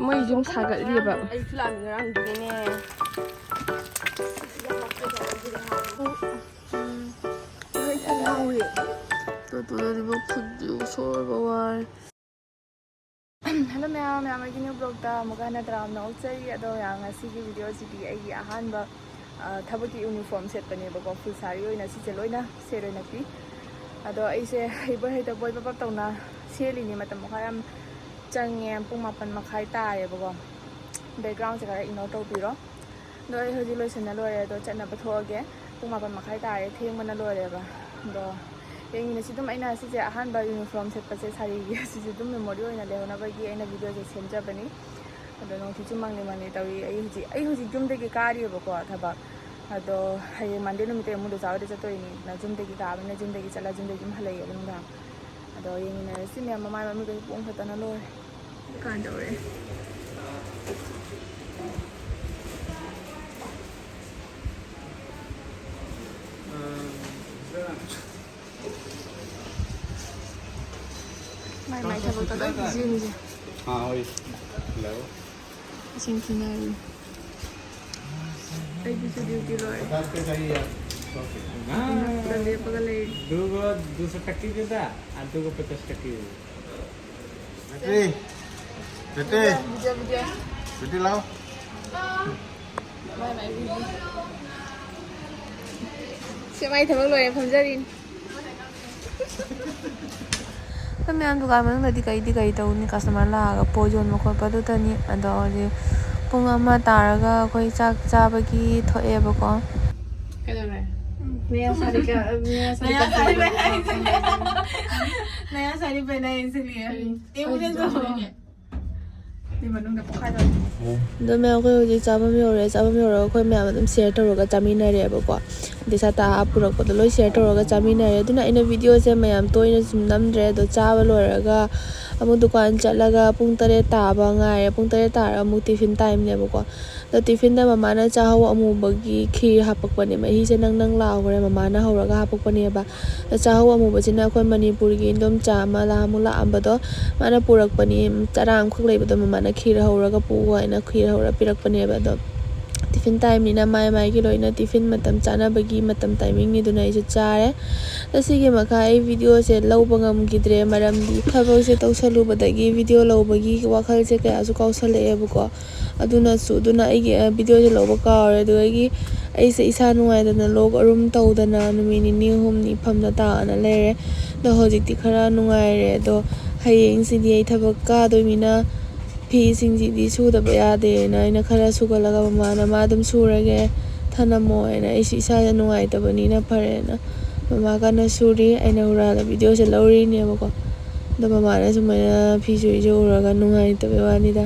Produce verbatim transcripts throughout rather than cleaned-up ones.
ꯃꯣꯏ ꯌꯨꯝ ꯁꯥꯒꯠꯂꯤꯑꯕ꯫ ꯑꯩꯁꯨ ꯂꯥꯛꯑꯝꯃꯤ ꯉꯔꯥꯡꯗꯨꯅꯦ꯫ ꯇꯣ ꯇꯣ ꯇꯣ ꯐꯨꯠ ꯁꯣꯔꯕ ꯋꯥꯔꯦ꯫ ꯍꯜꯂꯣ ꯃꯌꯥꯝ, ꯃꯌꯥꯝ ꯑꯩꯒꯤ ꯅ꯭ꯌꯨ ꯕ꯭ꯂꯣꯛꯇ ꯑꯃꯨꯛꯀ ꯍꯟꯅ ꯇꯔꯥꯝꯅ ꯑꯣꯛꯆꯔꯤ꯫ ꯑꯗꯣ ꯃꯌꯥꯝ, ꯉꯁꯤꯒꯤ ꯚꯤꯗꯤꯑꯣꯁꯤꯗꯤ ꯑꯩꯒꯤ ꯑꯍꯥꯟꯕ, ꯑ, ꯊꯕꯛꯀꯤ ꯌꯨꯅꯤꯐꯣꯔꯝ ꯁꯦꯠꯄꯅꯦꯕꯀꯣ꯫ ꯐꯨꯜ ꯁꯥꯔꯤ ꯑꯣꯏꯅ ꯁꯤꯁꯦ ꯂꯣꯏꯅ ꯁꯦꯠ ꯑꯣꯏꯅ ꯄꯤ꯫ ꯑꯗꯣ ꯑꯩꯁꯦ ꯍꯩꯕꯣꯏ ꯍꯩꯇꯕꯣꯏ ꯄꯞ ꯄꯞ ꯇꯧꯅ ꯁꯦꯠꯂꯤꯅꯤ꯫ ꯃꯇꯝ ꯈꯔ ꯌꯥꯝ ꯆꯪꯉꯦ꯫ ꯄꯨꯡ ꯃꯥꯄꯟ ꯃꯈꯥꯏ ꯇꯥꯔꯦꯕꯀꯣ꯫ ꯕꯦꯛꯒ꯭ꯔꯥꯎꯟꯁꯦ ꯈꯔ ꯏꯒꯅꯣꯔ ꯇꯧꯕꯤꯔꯣ꯫ ꯑꯗꯣ ꯑꯩ ꯍꯧꯖꯤꯛ ꯂꯣꯏꯁꯤꯟꯅ ꯂꯣꯏꯔꯦ꯫ ꯑꯗꯣ ꯆꯠꯅꯕ ꯊꯣꯛꯑꯒꯦ꯫ ꯄꯨꯡ ꯃꯥꯄꯟ ꯃꯈꯥꯏ ꯇꯥꯔꯦ, ꯊꯦꯡꯕꯅ ꯂꯣꯏꯔꯦꯕ꯫ ꯑꯗꯣ ꯌꯦꯡꯉꯤꯅꯦ ꯁꯤ ꯑꯗꯨꯝ꯫ ꯑꯩꯅ ꯁꯤꯁꯦ ꯑꯍꯥꯟꯕ ꯌꯨꯅꯤꯐꯣꯔꯝ ꯁꯦꯠꯄꯁꯦ ꯁꯥꯔꯤꯒꯤ, ꯁꯤꯁꯦ ꯑꯗꯨꯝ ꯃꯦꯃꯣꯔꯤ ꯑꯣꯏꯅ ꯂꯩꯍꯧꯅꯕꯒꯤ ꯑꯩꯅ ꯚꯤꯗꯤꯑꯣꯁꯦ ꯁꯦꯝꯖꯕꯅꯤ꯫ ꯑꯗꯣ ꯅꯣꯡꯊꯤꯁꯨ ꯃꯪꯂꯤ ꯃꯪꯂꯤ ꯇꯧꯏ꯫ ꯑꯩ ꯍꯧꯖꯤꯛ, ꯑꯩ ꯍꯧꯖꯤꯛ ꯌꯨꯝꯗꯒꯤ ꯀꯥꯔꯤꯑꯕꯀꯣ ꯊꯕꯛ꯫ ꯑꯗꯣ ꯍꯌꯦꯡ ꯃꯟꯗꯦ ꯅꯨꯃꯤꯠꯇ ꯑꯃꯨꯛ ꯗꯣꯆꯥ ꯍꯣꯏꯗ ꯆꯠꯇꯣꯏꯅꯤ꯫ ꯅ ꯌꯨꯝꯗꯒꯤ ꯀꯥꯕꯅꯤꯅ ꯌꯨꯝꯗꯒꯤ ꯆꯠꯂ ꯌꯨꯝꯗꯒꯤ ꯑꯗꯨꯝ ꯍꯜꯂꯛꯑꯦꯕ ꯅꯨꯡꯗꯥꯡ꯫ ꯑꯗꯣ ꯌꯦꯡꯃꯤꯟꯅꯔꯁꯤ ꯃꯌꯥꯝ꯫ ꯃꯃꯥꯏ ꯃꯃꯤꯠꯀꯁꯨ ꯄꯣꯝ ꯈꯛꯇꯅ ꯂꯣꯏꯔꯦ꯫ ꯀꯥꯟꯗꯧꯔꯦ꯫ ꯃꯥꯏ ꯃꯥꯏ ꯊꯕꯛꯇ ꯂꯣꯏ busy ꯅꯤꯁꯦ꯫ हाँ वही। हेलो। ꯏꯁꯤꯡ ꯊꯤꯅꯔꯤ꯫ ꯑꯩꯒꯤꯁꯨ duty ꯂꯣꯏꯔꯦ꯫ पचास का चाहिए यार। हाँ। ꯂꯦꯞꯄꯒ ꯂꯩꯔꯤ꯫ ꯗꯨꯒ ꯗꯨ ꯁꯣ ꯇꯛꯀꯤ ꯗꯦꯗꯥ, ꯑꯗꯨꯒ ꯄꯆꯥꯁ ꯇꯛꯀꯤ꯫ ꯕꯦꯇ꯭ꯔꯤ꯫ ꯕꯦꯇ꯭ꯔꯤ꯫ ꯕꯤꯗ꯭ꯌꯥ, ꯕꯤꯗ꯭ꯌꯥ꯫ ꯕꯦꯇ꯭ꯔꯤ ꯂꯥꯎ꯫ ꯃꯥꯏ ꯃꯥꯏ busy꯫ ꯁꯦ ꯃꯥꯏ ꯊꯕꯛ ꯂꯣꯏꯔꯦ, ꯐꯝꯖꯔꯤꯅꯤ꯫ ꯑꯩꯈꯣꯏ ꯃꯌꯥꯝ ꯗꯨꯀꯥꯟ ꯃꯅꯨꯡꯗꯗꯤ ꯀꯩꯗꯤ ꯀꯩ ꯇꯧꯅꯤ, customer ꯂꯥꯛꯑꯒ ꯄꯣꯠ ꯌꯣꯟꯕ ꯈꯣꯠꯄ ꯑꯗꯨꯇꯅꯤ꯫ ꯑꯗꯣ ꯍꯧꯖꯤꯛ ꯄꯨꯡ ꯑꯃ ꯇꯥꯔꯒ ꯑꯩꯈꯣꯏ ꯆꯥꯛ ꯆꯥꯕꯒꯤ ꯊꯣꯛꯑꯦꯕꯀꯣ꯫ ꯀꯩꯗꯧꯔꯦ? नया साड़ी का, नया साड़ी नया का साड़ी पहना है इसलिए। ये मुझे तो ꯑꯗꯣ ꯃꯌꯥꯝ, ꯑꯩꯈꯣꯏ ꯍꯧꯖꯤꯛ ꯆꯥꯐꯝ ꯌꯧꯔꯦ꯫ ꯆꯥꯐꯝ ꯌꯧꯔꯒ ꯑꯩꯈꯣꯏ ꯃꯌꯥꯝ ꯑꯗꯨꯝ share ꯇꯧꯔꯒ ꯆꯥꯃꯤꯟꯅꯔꯦꯕꯀꯣ꯫ ꯑꯗꯩ ꯁꯥꯇꯥ ꯄꯨꯔꯛꯄꯗꯣ ꯂꯣꯏ share ꯇꯧꯔꯒ ꯆꯥꯃꯤꯟꯅꯔꯦ꯫ ꯑꯗꯨꯅ ꯑꯩꯅ ꯚꯤꯗꯤꯑꯣꯁꯦ ꯃꯌꯥꯝ ꯇꯣꯏꯅ ꯁꯨꯝ ꯅꯝꯗ꯭ꯔꯦ꯫ ꯑꯗꯣ ꯆꯥꯕ ꯂꯣꯏꯔꯒ ꯑꯃꯨꯛ ꯗꯨꯀꯥꯟ ꯆꯠꯂꯒ ꯄꯨꯡ ꯇꯔꯦꯠ ꯇꯥꯕ ꯉꯥꯏꯔꯦ꯫ ꯄꯨꯡ ꯇꯔꯦꯠ ꯇꯥꯔꯒ ꯑꯃꯨꯛ ꯇꯤꯐꯤꯟ ꯇꯥꯏꯝꯅꯦꯕꯀꯣ꯫ ꯑꯗꯣ ꯇꯤꯐꯤꯟꯗ ꯃꯃꯥꯅ ꯆꯥꯍꯧ ꯑꯃꯨꯕꯒꯤ ꯈꯤꯔ ꯍꯥꯄꯛꯄꯅꯦ꯫ ꯃꯍꯤꯁꯦ ꯅꯪ ꯅꯪ ꯂꯥꯎꯈ꯭ꯔꯦ, ꯃꯃꯥꯅ ꯍꯧꯔꯒ ꯍꯥꯄꯛꯄꯅꯦꯕ꯫ ꯑꯗꯣ ꯆꯥꯍꯧ ꯑꯃꯨꯕꯁꯤꯅ ꯑꯩꯈꯣꯏ ꯃꯅꯤꯄꯨꯔꯒꯤ ꯏꯟꯗꯣꯝꯆꯥ ꯑꯃ ꯂꯥꯛ ꯑꯃꯨꯛ ꯂꯥꯛꯑꯝꯕꯗꯣ, ꯃꯥꯅ ꯄꯨꯔꯛꯄꯅꯤ꯫ ꯆꯔꯥ ꯑꯃꯈꯛ ꯂꯩꯕꯗꯣ ꯃꯃꯥꯅ ꯈꯤꯔ ꯍꯧꯔꯒ ꯄꯨꯒꯣ ꯍꯥꯏꯅ ꯈꯤꯔ ꯍꯧꯔ ꯄꯤꯔꯛꯄꯅꯦꯕ꯫ ꯑꯗꯣ ꯇꯤꯐꯤꯟ ꯇꯥꯏꯝꯅꯤꯅ ꯃꯥꯏ ꯃꯥꯏꯒꯤ ꯂꯣꯏꯅ ꯇꯤꯐꯤꯟ ꯃꯇꯝ ꯆꯥꯅꯕꯒꯤ ꯃꯇꯝ ꯇꯥꯏꯃꯤꯡꯅꯤꯗꯨꯅ ꯑꯩꯁꯨ ꯆꯥꯔꯦ꯫ ꯑꯁꯤꯒꯤ ꯃꯈꯥ ꯑꯩ ꯚꯤꯗꯤꯑꯣꯁꯦ ꯂꯧꯕ ꯉꯝꯈꯤꯗ꯭ꯔꯦ, ꯃꯔꯝꯗꯤ ꯊꯕꯛꯁꯦ ꯇꯧꯁꯜꯂꯨꯕꯗꯒꯤ ꯚꯤꯗꯤꯑꯣ ꯂꯧꯕꯒꯤ ꯋꯥꯈꯜꯁꯦ ꯀꯌꯥꯁꯨ ꯀꯥꯎꯁꯜꯂꯛꯑꯦꯕꯀꯣ꯫ ꯑꯗꯨꯅꯁꯨ, ꯑꯗꯨꯅ ꯑꯩꯒꯤ, ꯑ, ꯚꯤꯗꯤꯑꯣꯁꯦ ꯂꯧꯕ ꯀꯥꯎꯔꯦ꯫ ꯑꯗꯨꯗꯒꯤ ꯑꯩꯁꯦ ꯏꯁꯥ ꯅꯨꯡꯉꯥꯏꯇꯅ ꯂꯣꯛ ꯑꯔꯨꯝ ꯇꯧꯗꯅ ꯅꯨꯃꯤꯠ ꯅꯤꯅꯤ ꯍꯨꯝꯅꯤ ꯐꯝꯅ ꯇꯥꯅ ꯂꯩꯔꯦ꯫ ꯑꯗꯣ ꯍꯧꯖꯤꯛꯇꯤ ꯈꯔ ꯅꯨꯡꯉꯥꯏꯔꯦ꯫ ꯑꯗꯣ ꯍꯌꯦꯡꯁꯤꯗꯤ ꯑꯩ ꯊꯕꯛ ꯀꯥꯗꯣꯏꯅꯤꯅ ꯐꯤꯁꯤꯡꯁꯤꯗꯤ ꯁꯨꯗꯕ ꯌꯥꯗꯦꯅ ꯑꯩꯅ ꯈꯔ ꯁꯨꯒꯠꯂꯒ ꯃꯃꯥꯅ "ꯃꯥ ꯑꯗꯨꯝ ꯁꯨꯔꯒꯦ, ꯊꯅꯝꯃꯣ" ꯍꯥꯏꯅ, ꯑꯩꯁꯨ ꯏꯁꯥꯁꯦ ꯅꯨꯡꯉꯥꯏꯇꯕꯅꯤꯅ ꯐꯔꯦꯅ ꯃꯃꯥ ꯀꯟꯅ ꯁꯨꯔꯤ꯫ ꯑꯩꯅ ꯍꯨꯔꯥꯜꯂ ꯚꯤꯗꯤꯑꯣꯁꯦ ꯂꯧꯔꯤꯅꯦꯕꯀꯣ꯫ ꯑꯗꯣ ꯃꯃꯥꯅ ꯁꯨꯃꯥꯏꯅ ꯐꯤ ꯁꯨꯔꯤꯁꯦ ꯎꯔꯒ ꯅꯨꯡꯉꯥꯏꯇꯕꯩ ꯋꯥꯅꯤꯗ꯫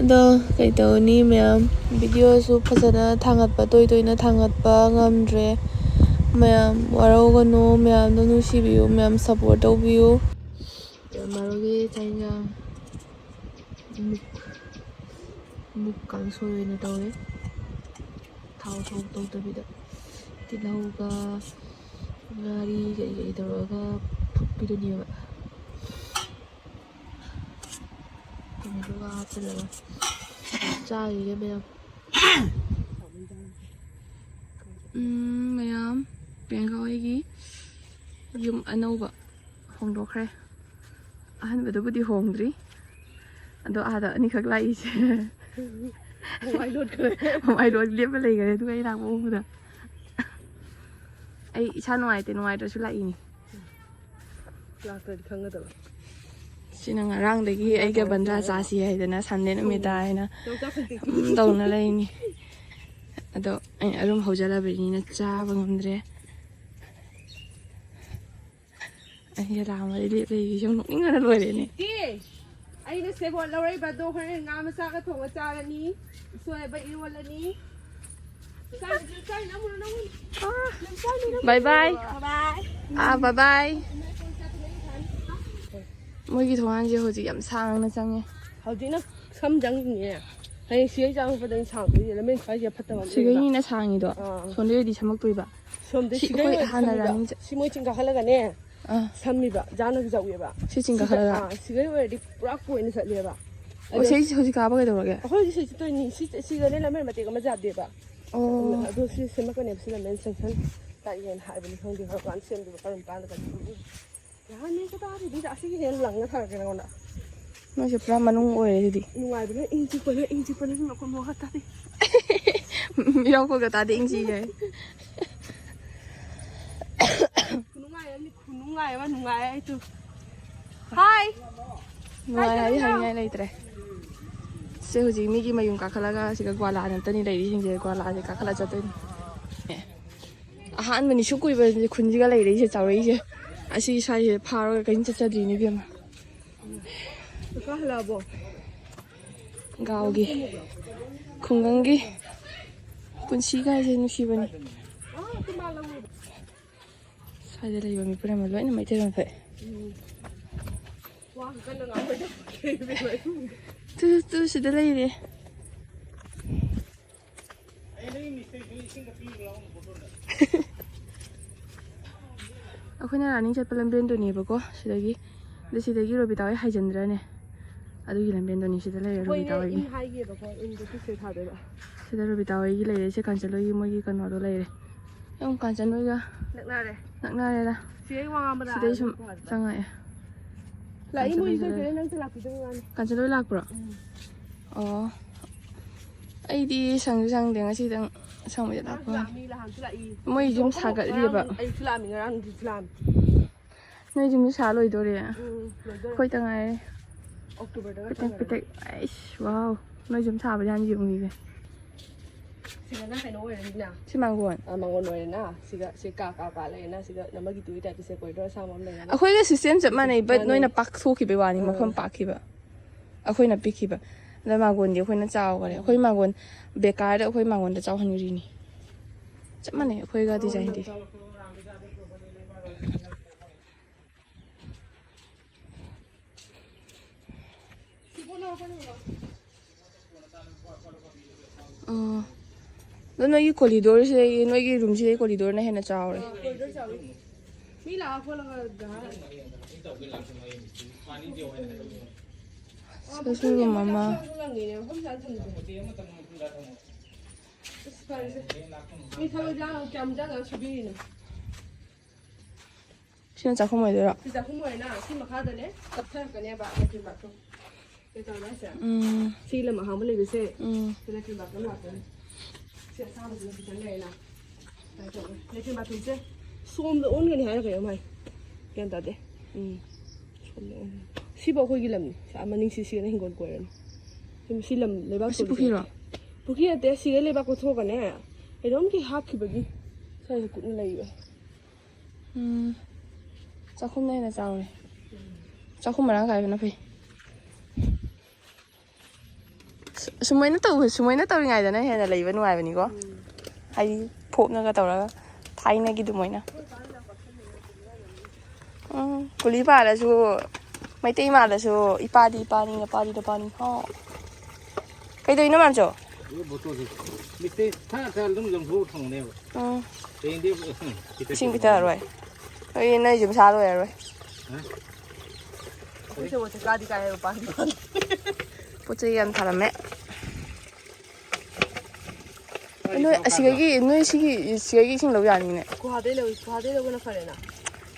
ꯑꯗꯣ ꯀꯩꯇꯧꯅꯤ ꯃꯌꯥꯝ, ꯚꯤꯗꯤꯑꯣꯁꯨ ꯐꯖꯅ ꯊꯥꯡꯒꯠꯄ, ꯇꯣꯏ ꯇꯣꯏꯅ ꯊꯥꯡꯒꯠꯄ ꯉꯝꯗ꯭ꯔꯦ꯫ ꯃꯌꯥꯝ ꯋꯥꯔꯧꯒꯅꯨ, ꯃꯌꯥꯝꯗꯣ ꯅꯨꯡꯁꯤꯕꯤꯌꯨ, ꯃꯌꯥꯝ ꯁꯞꯄꯣꯔꯠ ꯇꯧꯕꯤꯌꯨ꯫ ꯃꯔꯣꯏꯒꯤ ꯆꯥꯛ ꯏꯟꯖꯥꯡ ꯃꯨꯛ, ꯃꯨꯛ ꯀꯥꯡꯁꯣꯏ ꯑꯣꯏꯅ ꯇꯧꯔꯦ꯫ ꯊꯥꯎ ꯁꯣꯛ ꯇꯧꯗꯕꯤꯗ ꯇꯤꯜꯍꯧꯒ ꯉꯥꯔꯤ ꯀꯩ ꯀꯩ ꯇꯧꯔꯒ ꯐꯨꯠꯄꯤꯗꯨꯅꯦꯕ꯫ ꯊꯨꯝꯗꯨꯒ ꯍꯥꯞꯆꯤꯜꯂꯒ ꯆꯥꯈꯤꯒꯦ ꯃꯌꯥꯝ꯫ ꯎꯝ, ꯃꯌꯥꯝ, ꯄ꯭ꯔꯤꯌꯥꯡꯀꯥ ꯍꯣꯏꯒꯤ ꯌꯨꯝ ꯑꯅꯧꯕ ꯍꯣꯡꯗꯣꯛꯈ꯭ꯔꯦ꯫ ꯑꯍꯟꯕꯗꯨꯕꯨꯗꯤ ꯍꯣꯡꯗ꯭ꯔꯤ, ꯑꯗꯣ ꯑꯥꯗ ꯑꯅꯤꯈꯛ ꯂꯥꯛꯏꯁꯦ꯫ ꯃꯃꯥꯏ ꯂꯣꯠꯈ꯭ꯔꯦ꯫ ꯃꯃꯥꯏ ꯂꯣꯠ ꯂꯦꯞꯄ ꯂꯩꯈꯔꯦ, ꯑꯗꯨꯒ ꯑꯩ ꯂꯥꯛꯄ ꯎꯕꯗ꯫ ꯑꯩ ꯏꯁꯥ ꯅꯨꯡꯉꯥꯏꯇꯦ, ꯅꯨꯡꯉꯥꯏꯇ꯭ꯔꯁꯨ ꯂꯥꯛꯏꯅꯤ꯫ ꯂꯥꯛꯇ꯭ꯔꯗꯤ ꯈꯪꯒꯗꯕ꯫ ꯁꯤꯅ ꯉꯔꯥꯡꯗꯒꯤ ꯑꯩꯒ ꯕꯟꯗ꯭ꯔꯥ ꯆꯥꯁꯤ ꯍꯥꯏꯗꯅ ꯁꯟꯗꯦ ꯅꯨꯃꯤꯠꯇ ꯍꯥꯏꯅ ꯌꯣꯡꯆꯥꯛ ꯈꯛꯇꯤ꯫ ꯑꯗꯨꯝ ꯇꯧꯅ ꯂꯩꯅꯤ꯫ ꯑꯗꯣ ꯑꯩ ꯑꯔꯨꯝ ꯍꯧꯖꯜꯂꯕꯅꯤꯅ ꯆꯥꯕ ꯉꯝꯗ꯭ꯔꯦ꯫ ꯑꯩ ꯂꯥꯝꯕꯗꯤ ꯂꯦꯞ ꯂꯩꯔꯤ, ꯁꯨꯝ ꯅꯣꯛꯅꯤꯡꯕꯅ ꯂꯣꯏꯔꯦꯅꯦ꯫ ꯏꯆꯦ, ꯑꯩꯅ ꯁꯦꯕꯣꯠ ꯂꯧꯔꯛꯏꯕ ꯑꯗꯣ ꯍꯣꯔꯦꯟ ꯉꯥ ꯃꯆꯥꯒ ꯊꯣꯡꯉ ꯆꯥꯔꯅꯤ꯫ ꯁꯣꯏꯕ ꯏꯔꯣꯜꯂꯅꯤ꯫ ꯆꯥꯔꯨꯅꯨ, ꯆꯥꯔꯨꯅꯨ, ꯅꯪ ꯎꯔꯨ, ꯅꯪ ꯎꯔꯨ꯫ ꯕꯥꯏ ꯕꯥꯏ꯫ ꯕꯥꯏ ꯕꯥꯏ꯫ ꯑꯥ, ꯕꯥꯏ ꯕꯥꯏ꯫ ꯃꯣꯏꯒꯤ ꯊꯣꯡꯒꯥꯟꯁꯦ ꯍꯧꯖꯤꯛ ꯌꯥꯝ ꯁꯥꯡꯅ ꯆꯪꯉꯦ꯫ ꯍꯧꯖꯤꯛꯅ ꯁꯝ ꯆꯪꯉꯤꯅꯦ꯫ ꯍꯌꯦꯡ ꯁꯤꯒꯩ ꯆꯪꯉꯛꯄꯗꯅꯤ ꯁꯥꯡꯗꯣꯏꯁꯦ꯫ ꯂꯝꯕꯦꯟ ꯁ꯭ꯋꯥꯏꯁꯦ ꯐꯠꯇꯕ ꯑꯃ ꯂꯩꯕ꯫ ꯁꯤꯒꯩꯅꯤꯅ ꯁꯥꯡꯉꯤꯗꯣ꯫ ꯑꯥ꯫ ꯁꯣꯝꯗꯩꯗꯤ ꯁꯝꯃꯛꯇꯣꯏꯕ꯫ ꯁꯣꯝꯗ ꯁꯤ ꯁꯤꯒꯩ ꯑꯩꯈꯣꯏ ꯑꯣꯏꯔꯗꯤ ꯍꯥꯟꯅ ꯁꯝꯃꯤꯕ꯫ ꯔꯥꯅꯤꯡ ꯆꯠ- ꯁꯤ ꯃꯣꯏ ꯆꯤꯡ ꯀꯥꯈꯠꯂꯒꯅꯦ꯫ ꯑꯥ꯫ ꯁꯝꯃꯤꯕ ꯖꯥꯅꯒꯤ ꯆꯥꯎꯑꯦꯕ꯫ ꯁꯤ ꯆꯤꯡ ꯀꯥꯈꯠꯂꯒ? ꯑꯥ, ꯁꯤꯒꯩ ꯑꯣꯏꯔꯗꯤ ꯄꯨꯔꯥ ꯀꯣꯏꯅ ꯆꯠꯂꯦꯕ꯫ ꯑꯣ, ꯁꯤ ꯍꯧꯖꯤꯛ ꯀꯥꯕ ꯀꯩꯗꯧꯔꯒꯦ? ꯑꯩꯈꯣꯏ ꯁꯤ ꯆꯠꯇꯣꯏꯅꯤ꯫ ꯁꯤ ꯆꯠ- ꯁꯤꯒꯅꯦ ꯂꯝꯕꯦꯟ ꯃꯇꯦꯛ ꯑꯃ ꯌꯥꯗꯦꯕ꯫ ꯑꯣ꯫ ꯑꯗꯣ ꯁꯤ ꯁꯦꯝꯃꯛꯀꯅꯦꯕ꯫ ꯁꯤ ꯂꯝꯕꯦꯟ ꯁꯦꯝꯁꯟ ꯇꯥꯛꯏꯅꯦꯅ ꯍꯥꯏꯕꯅꯤ꯫ ꯈꯪꯗꯦ ꯀꯔꯝ ꯀꯥꯟꯗ ꯁꯦꯝꯗꯣꯏꯕ, ꯀꯔꯝ ꯀꯥꯟꯗ ꯀꯔꯤ ꯇꯧꯗꯣꯏꯕ꯫ ꯌꯥꯅꯤ ꯀꯗꯥꯏꯗꯒꯤ ꯑꯁꯤꯒꯤ ꯍꯦꯟꯅ ꯂꯪꯉ ꯊꯥꯔꯛꯀꯦ ꯅꯉꯣꯟꯗ꯫ ꯅꯣꯏꯁꯦ ꯄꯨꯔꯥ ꯃꯅꯨꯡ ꯑꯣꯏꯔꯦ ꯑꯗꯨꯗꯤ꯫ ꯅꯨꯡꯉꯥꯏꯕꯅ ꯏꯪ ꯆꯤꯛꯄꯅ ꯏꯪ ꯆꯤꯛꯄꯅ ꯏꯃꯥ ꯈꯣꯟ ꯃꯣ ꯍꯥ ꯇꯥꯗꯦ꯫ ꯌꯥꯎ ꯈꯣꯠꯀ ꯇꯥꯗꯦ ꯏꯪ ꯆꯤꯛꯑꯦ꯫ ꯈꯨꯅꯨꯡꯉꯥꯏ ꯑꯃꯅꯤ, ꯈꯨꯅꯨꯡꯉꯥꯏ ꯑꯃ ꯅꯨꯡꯉꯥꯏ ꯑꯩꯁꯨ꯫ ꯍꯥꯏ꯫ ꯅꯨꯡꯉꯥꯏ ꯍꯥꯏꯗꯤ ꯍꯥꯏꯅꯤꯡꯉꯥꯏ ꯂꯩꯇ꯭ꯔꯦ꯫ ꯁꯦ ꯍꯧꯖꯤꯛ ꯃꯤꯒꯤ ꯃꯌꯨꯝ ꯀꯥꯈꯠꯂꯒ ꯁꯤꯒ ꯒ꯭ꯋꯥꯂꯥ ꯅꯠꯇꯅꯤ ꯂꯩꯔꯤꯁꯤꯡꯁꯦ꯫ ꯒ꯭ꯋꯥꯂꯥꯁꯦ ꯀꯥꯈꯠꯂ ꯆꯠꯇꯣꯏꯅꯤ꯫ ꯑꯦ꯫ ꯑꯍꯥꯟꯕꯅꯤ ꯁꯨꯛ ꯀꯨꯏꯕ ꯈꯨꯟꯁꯤꯒ ꯂꯩꯔꯛꯏꯁꯦ, ꯆꯥꯎꯔꯛꯏꯁꯦ꯫ ꯑꯁꯤ ꯁ꯭ꯋꯥꯏꯁꯦ ꯐꯥꯎꯔꯒ ꯀꯔꯤꯝ ꯆꯠꯆꯗ꯭ꯔꯤꯅꯦ ꯏꯕꯦꯝꯃ꯫ ꯀꯀꯥ ꯍꯜꯂꯛꯑꯕꯣ? ꯒꯥꯎꯒꯤ ꯈꯨꯡꯒꯪꯒꯤ ꯄꯨꯟꯁꯤ ꯀꯥꯏꯁꯦ ꯅꯨꯡꯁꯤꯕꯅꯤ꯫ ꯁ꯭ꯋꯥꯏꯗ ꯂꯩꯕ ꯃꯤꯄꯨꯝꯅꯃꯛ ꯂꯣꯏꯅ ꯃꯩꯇꯩꯂꯣꯟ ꯊꯣꯛꯑꯦ꯫ ꯋꯥ ꯀꯟꯅ ꯉꯥꯡꯕ ꯌꯥꯗꯦ꯫ ꯇꯨ ꯇꯨ ꯁꯤꯗ ꯂꯩꯔꯦ꯫ ꯑꯩꯈꯣꯏꯅ ꯔꯥꯅꯤꯡ ꯆꯠꯄ ꯂꯝꯕꯦꯟꯗꯨꯅꯦꯕꯀꯣ, ꯁꯤꯗꯒꯤ꯫ ꯑꯗꯨ ꯁꯤꯗꯒꯤ ꯔꯣꯕꯤꯇꯥ ꯍꯣꯏ ꯍꯥꯏꯖꯤꯟꯗ꯭ꯔꯅꯦ? ꯑꯗꯨꯒꯤ ꯂꯝꯕꯦꯟꯗꯨꯅꯤ ꯁꯤꯗ ꯂꯩꯔꯦ ꯔꯣꯕꯤꯇꯥ ꯑꯩꯈꯣꯏꯅꯦ ꯍꯣꯏꯒꯤ꯫ ꯏꯟ ꯍꯥꯏꯒꯤꯕꯀꯣ, ꯏꯟꯗꯣ ꯁꯤ ꯁꯤꯗ ꯊꯥꯗꯣꯏꯕ꯫ ꯁꯤꯗ ꯔꯣꯕꯤꯇꯥ ꯍꯣꯏꯒꯤ ꯂꯩꯔꯦ, ꯁꯤ ꯀꯥꯟꯆꯟ ꯍꯣꯏꯒꯤ ꯃꯣꯏꯒꯤ ꯀꯩꯅꯣꯗꯣ ꯂꯩꯔꯦ꯫ ꯑꯗꯨꯝ ꯀꯥꯟꯆꯟ ꯍꯣꯏꯒ ꯅꯛꯅꯔꯦ꯫ ꯅꯛꯅꯔꯦꯗ꯫ ꯁꯤꯗꯩ ꯋꯥ ꯉꯥꯡꯕꯗ ꯁꯤꯗꯩ ꯁꯨꯝ ꯑꯗꯨꯝ ꯊꯥꯗꯣꯏꯕ꯫ ꯆꯪꯉꯛꯑꯦ꯫ ꯂꯥꯛꯏ ꯀꯥꯟꯆꯟ ꯃꯣꯏ ꯍꯣꯏꯁꯨ ꯏꯆꯟ ꯂꯩꯔꯦ꯫ ꯀꯩꯅꯣ ꯅꯪꯁꯨ ꯂꯥꯛꯄꯤꯗꯧꯕ ꯋꯥꯅꯤ꯫ ꯀꯥꯟꯆꯟ ꯍꯣꯏ ꯂꯥꯛꯄ꯭ꯔꯣ? ꯎꯝ꯫ ꯑꯣ꯫ ꯑꯩꯗꯤ ꯁꯪꯁꯨ ꯁꯪꯗꯦ, ꯉꯁꯤꯗꯪ ꯁꯪꯕꯁꯦ ꯉꯔꯥꯡꯁꯨ ꯂꯥꯛꯄ꯫ ꯂꯥꯛꯑꯝꯃꯤ, ꯅꯍꯥꯟꯁꯨ ꯂꯥꯛꯏ꯫ ꯃꯣꯏ ꯌꯨꯝ ꯉꯔꯥꯡ ꯁꯥꯒꯠꯂꯤꯕ꯫ ꯑꯌꯨꯛꯁꯨ ꯂꯥꯛꯑꯝꯃꯤ, ꯉꯔꯥꯡ ꯅꯨꯡꯊꯤꯜꯁꯨ ꯂꯥꯛꯑꯝꯃꯤ꯫ ꯅꯣꯏ ꯌꯨꯝꯁꯨ ꯁꯥ ꯂꯣꯏꯗꯣꯔꯦ꯫ ꯎꯝ, ꯂꯣꯏꯗꯣꯔꯦ꯫ ꯑꯩꯈꯣꯏꯇ ꯉꯥꯏꯔꯦ꯫ ꯑꯣꯛꯇꯣꯕꯔꯗꯒ ꯄꯤꯇꯛ ꯆꯪꯉꯅꯤ꯫ ꯄꯤꯇꯛ꯫ ꯑꯩꯁ, ꯋꯥꯎ꯫ ꯅꯣꯏ ꯌꯨꯝ ꯁꯥꯕꯗꯤ ꯍꯥꯟꯅ ꯌꯦꯡꯉꯨꯈꯤꯒꯦ꯫ ꯁꯤꯗꯅ ꯀꯩꯅꯣ ꯑꯣꯏꯔꯅꯤꯅ꯫ ꯁꯤ ꯃꯥꯡꯒꯣꯟ꯫ ꯑ, ꯃꯥꯡꯒꯣꯟ ꯑꯣꯏꯔꯦꯅ꯫ ꯁꯤꯒ ꯁꯤ ꯀꯥ, ꯀꯥ, ꯀꯥ ꯂꯩꯔꯦꯅ꯫ ꯁꯤꯒ ꯅꯃꯒꯤꯗꯨꯒꯤ ꯇꯥꯏꯞꯇ ꯁꯦ ꯀꯣꯔꯤꯗꯣꯔ ꯑꯁꯥꯡꯕ ꯑꯃ ꯂꯩꯔꯦꯅ꯫ ꯑꯩꯈꯣꯏꯒ ꯁꯤꯁꯇꯦꯝ ꯆꯞ ꯃꯥꯟꯅꯩ, ꯕꯠ ꯃꯥꯟꯅꯩ꯫ ꯅꯣꯏꯅ ꯄꯥꯛꯊꯣꯛꯈꯤꯕꯩ ꯋꯥꯅꯤ, ꯑꯥ꯫ ꯃꯐꯝ ꯄꯥꯛꯈꯤꯕ꯫ ꯑꯩꯈꯣꯏꯅ ꯄꯤꯛꯈꯤꯕ꯫ ꯑꯗ ꯃꯥꯡꯒꯣꯟꯗꯤ ꯑꯩꯈꯣꯏꯅ ꯆꯥꯎꯈꯔꯦ꯫ ꯑꯩꯈꯣꯏ ꯃꯥꯡꯒꯣꯟ ꯕꯦꯀꯥꯔꯗ ꯑꯩꯈꯣꯏ ꯃꯥꯡꯒꯣꯟꯗ ꯆꯥꯎꯍꯟꯈ꯭ꯔꯤꯅꯤ꯫ ꯆꯞ ꯃꯥꯟꯅꯩ ꯑꯩꯈꯣꯏꯒ ꯗꯤꯖꯥꯏꯟꯗꯤ꯫ ꯎꯝ꯫ ꯑꯗꯣ ꯅꯣꯏꯒꯤ ꯀꯣꯔꯤꯗꯣꯔꯁꯤꯗꯒꯤ, ꯅꯣꯏꯒꯤ ꯔꯨꯝꯁꯤꯗꯒꯤ ꯀꯣꯔꯤꯗꯣꯔꯅ ꯍꯦꯟꯅ ꯆꯥꯎꯔꯦ꯫ ꯑꯥ, ꯀꯣꯔꯤꯗꯣꯔ ꯆꯥꯎꯋꯤ꯫ ꯃꯤ ꯂꯥꯛꯑ ꯈꯣꯠꯂꯒ ꯉꯥꯏꯍꯥꯛ ꯁꯤꯗꯁꯨ ꯔꯨꯝ ꯑꯃ꯫ ꯂꯥꯡꯉꯤꯅꯦ, ꯃꯐꯝ ꯆꯥꯅ ꯊꯝꯗꯦ꯫ ꯑꯁ, ꯐꯔꯦꯁꯦ꯫ ꯃꯤ ꯊꯕꯛ ꯏꯟꯖꯥꯡ ꯀꯌꯥꯝ ꯆꯪꯉꯒ ꯁꯨꯕꯤꯔꯤꯅꯣ? ꯁꯤꯅ ꯆꯥꯛꯈꯨꯝ ꯑꯣꯏꯗꯣꯏꯔꯣ? ꯁꯤ ꯆꯥꯛꯈꯨꯝ ꯑꯣꯏꯔꯦꯅ, ꯁꯤ ꯃꯈꯥꯗꯅꯦ ꯇꯞꯊꯔꯛꯀꯅꯦꯕ latrine bathroom꯫ ꯀꯩ ꯇꯧꯔꯕ ꯍꯥꯏꯁꯦ? ꯎꯝ꯫ ꯁꯤ ꯂꯝ ꯑꯍꯥꯡꯕ ꯂꯩꯕꯁꯦ, ꯎꯝ꯫ ꯁꯤ latrine bathroom ꯉꯥꯛꯇꯅꯦ꯫ ꯁꯤ ꯑꯁꯥꯡꯕꯁꯤꯅ kitchen ꯂꯩꯔꯦꯅ꯫ ꯁꯨꯃꯥꯏꯅ ꯇꯧꯔꯒ latrine bathroomꯁꯦ ꯁꯣꯝꯗ ꯑꯣꯟꯒꯅꯤ ꯍꯥꯏꯔ ꯀꯩꯅꯣꯝ ꯍꯥꯏ꯫ ꯒ꯭ꯌꯥꯟ ꯇꯥꯗꯦ꯫ ꯎꯝ꯫ ꯁꯣꯝꯗ ꯑꯣꯟꯒꯅꯤ꯫ ꯁꯤꯕꯨ ꯑꯩꯈꯣꯏꯒꯤ ꯂꯝꯅꯤ꯫ ꯑꯥ ꯃꯅꯤꯡ ꯁꯤ, ꯁꯤꯒꯅ ꯍꯤꯡꯒꯣꯜ ꯀꯣꯏꯔꯅꯤ꯫ ꯁꯤ, ꯁꯤ ꯂꯝ ꯂꯩꯕꯥꯛ ꯃꯁꯤ ꯀꯣꯏꯕꯁꯦ꯫ ꯄꯨꯈ꯭ꯔꯤꯔꯣ? ꯄꯨꯈ꯭ꯔꯤ ꯅꯠꯇꯦ, ꯁꯤꯒ ꯂꯩꯕꯥꯛ ꯀꯣꯊꯣꯛꯑꯒꯅꯦ, ꯀꯩꯅꯣꯝꯒꯤ ꯍꯥꯞꯈꯤꯕꯒꯤ ꯁ꯭ꯋꯥꯏꯗ ꯀꯨꯠꯅ ꯂꯩꯕ꯫ ꯎꯝ꯫ ꯆꯥꯛꯈꯨꯝꯅ ꯍꯦꯟꯅ ꯆꯥꯎꯔꯦ꯫ ꯆꯥꯛꯈꯨꯝ ꯃꯔꯥꯡ ꯀꯥꯏꯕꯅ ꯐꯩ꯫ ꯁꯨ-, ꯁꯨꯃꯥꯏꯅ ꯇꯧ-, ꯁꯨꯃꯥꯏꯅ ꯇꯧꯔꯤꯉꯩꯗꯅ ꯍꯦꯟꯅ ꯂꯩꯕ ꯅꯨꯡꯉꯥꯏꯕꯅꯤꯀꯣ꯫ ꯎꯝ꯫ ꯍꯥꯏꯗꯤ ꯐꯣꯞꯅꯒ ꯇꯧꯔꯒ ꯊꯥꯏꯅꯒꯤ ꯑꯗꯨꯃꯥꯏꯅ꯫ ꯎꯝ, ꯀꯨꯂꯤ ꯄꯥꯜꯂꯁꯨ, ꯃꯩꯇꯩ ꯃꯥꯜꯂꯁꯨ, ꯏꯄꯥꯗꯤ ꯏꯄꯥꯅꯤ, ꯅꯄꯥꯗꯤ ꯅꯄꯥꯅꯤ꯫ ꯍꯥꯎ꯫ ꯀꯩꯗꯧꯔꯤꯅꯣ, ꯃꯥꯝꯆꯧ? ꯑꯗꯨ ꯕꯣꯇꯜꯗꯨ ꯃꯤꯁꯇ꯭ꯔꯤ ꯊꯥ ꯊꯥ ꯑꯗꯨꯝ ꯂꯪꯊꯣꯛꯑ ꯊꯝꯃꯅꯦꯕ꯫ ꯎꯝ꯫ ꯍꯌꯦꯡꯗꯤ, ꯎꯝ, ꯄꯤꯊꯛꯀꯦ ꯏꯁꯤꯡ ꯇꯧꯕꯅꯦ꯫ ꯄꯤꯊꯛꯑꯔꯣꯏ꯫ ꯑꯩ ꯅꯣꯏꯁꯨ ꯄꯩꯁꯥ ꯂꯣꯏꯔꯔꯣꯏ꯫ ꯍꯥ? ꯑꯩꯈꯣꯏ ꯁꯦꯕꯣꯠꯁꯦ ꯀꯥꯗꯤ ꯀꯥꯏ ꯍꯥꯏꯕ ꯄꯥꯟꯗꯤ ꯄꯥꯟꯗꯦ꯫ ꯄꯣꯠ ꯆꯩ ꯌꯥꯝ ꯊꯥꯔꯝꯃꯦ꯫ ꯅꯣꯏ ꯑꯁꯤꯗꯒꯤ, ꯅꯣꯏ ꯁꯤꯒꯤ, ꯁꯤꯗꯒꯤ ꯏꯁꯤꯡ ꯂꯧ ꯌꯥꯅꯤꯅꯦ꯫ ꯒꯨꯍꯥꯗꯩ ꯂꯧ-, ꯒꯨꯍꯥꯗꯩ ꯂꯧꯕꯅ ꯐꯔꯦꯅ꯫